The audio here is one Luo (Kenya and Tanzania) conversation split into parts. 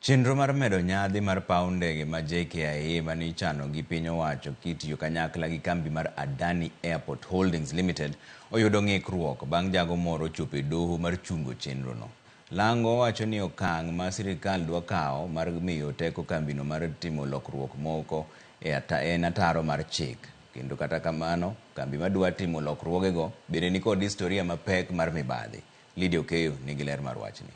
Chenro mar medo nyadhi mar paw ndege ma JKIA mane ichano gi piny owacho kitiyo kanyakla gi kambi mar Adani Airport Holdings Limited oyudo ng'ikruok bang' jago moro chopo e doho mar chungo chenrono. Lango wacho ni okang' ma sirikal dwa kawo mar miyo teko kambino mar timo lokruok moko e en ataro mar chik. Kendo kata kamano, kambi madwa timo lokruogego bende nikod historia mapek mar mibadhi. Lydia Okeyo nigi ler mar wachni.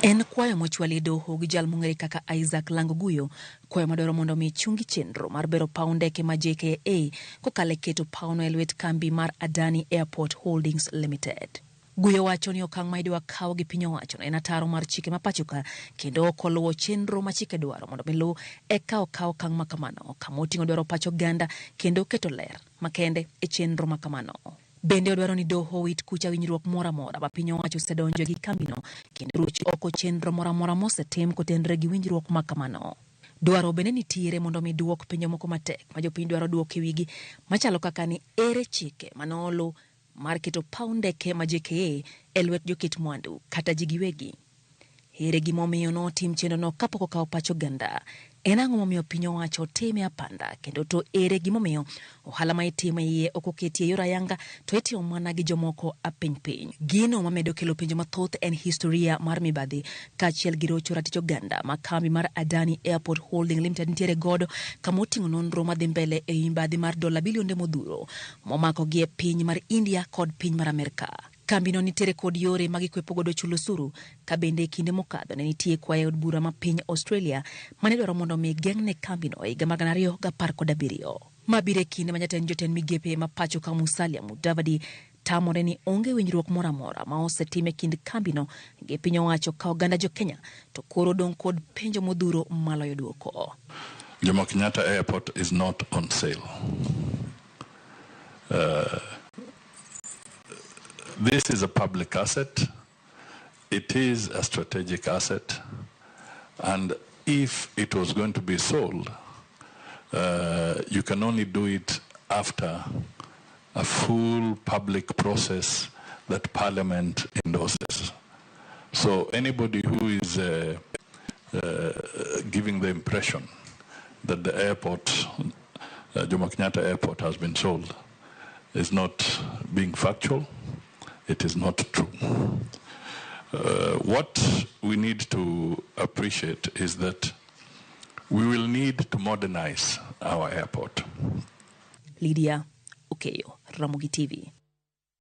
En kwayo mochwal e doho gi jal mong'ere kaka Isaac Lango Guyo, kwayo madwaro mondo mi chungi chenro mar bero paw ndeke ma JKIA kokalo e keto pawno e lwet kambi mar Adani Airport Holdings Limited. Guyo wacho ni okang' ma idwa kaw gi piny owachono en ataro mar chike ma pachoka kendo ok oluwo chenro ma chike dwaro mondo mi luw eka okaw okang' ma kamano kama oting'o dwaro pach oganda kendo keto ler makende e chenro ma kamano. Bende odwaro ni doho owit kucha winjruok moro amora ma piny owacho osedonjoe gi kambino kendo ruch oko chenro moro amora mosetim kotenre gi winjruok ma kamano. Dwaro bende nitiere mondo mi duok penjo moko matek ma jopiny dwaro duok e wigi machalo kaka ni ere chike mane olu mar keto paw ndeke ma JKA e lwet joket mwandu kata ji giwegi. Ere gimomiyo notim chenrono kapok okawo pach oganda? En ang'o momiyo piny owacho time apanda kendo to ere gimomiyo ohala ma itimo e iye ok oketi e yor ayanga to itimo mana gi jomoko apiny piny? Gino mamedo kelo penjo mathoth en historia mar mibadhi kaachiel gi rocho ratich oganda ma kambi mar Adani Airport Holding Limited nitiere godo kama oting'o nonro madhi mbele e mibadhi mar dola bilionde modhuro momako gi e piny mar India kod piny mar Amerka. Kambino nitiere kod yore ma gikwepo godo chulo osuru ka bende e kinde mokadho ne nitie kwayo e od bura ma piny Australia mane dwaro mondo mi geng'ne kambino e higa mar 2017. Ma biro e kinde ma jatend jotend migepe ma pacho ka Musalia Mudavadi tamore ni onge winjruok moro amora ma osetim e kind kambino gi piny owacho ka oganda jo Kenya to koro odong' kod penjo modhuro maloyo duoko. Jomo Kenyatta Airport is not on sale. This is a public asset. It is a strategic asset. And if it was going to be sold, you can only do it after a full public process that Parliament endorses. So anybody who is giving the impression that the airport, Jomo Kenyatta Airport, has been sold is not being factual. It is not true. What we need to appreciate is that we will need to modernize our airport. Lydia Okeyo, Ramogi TV.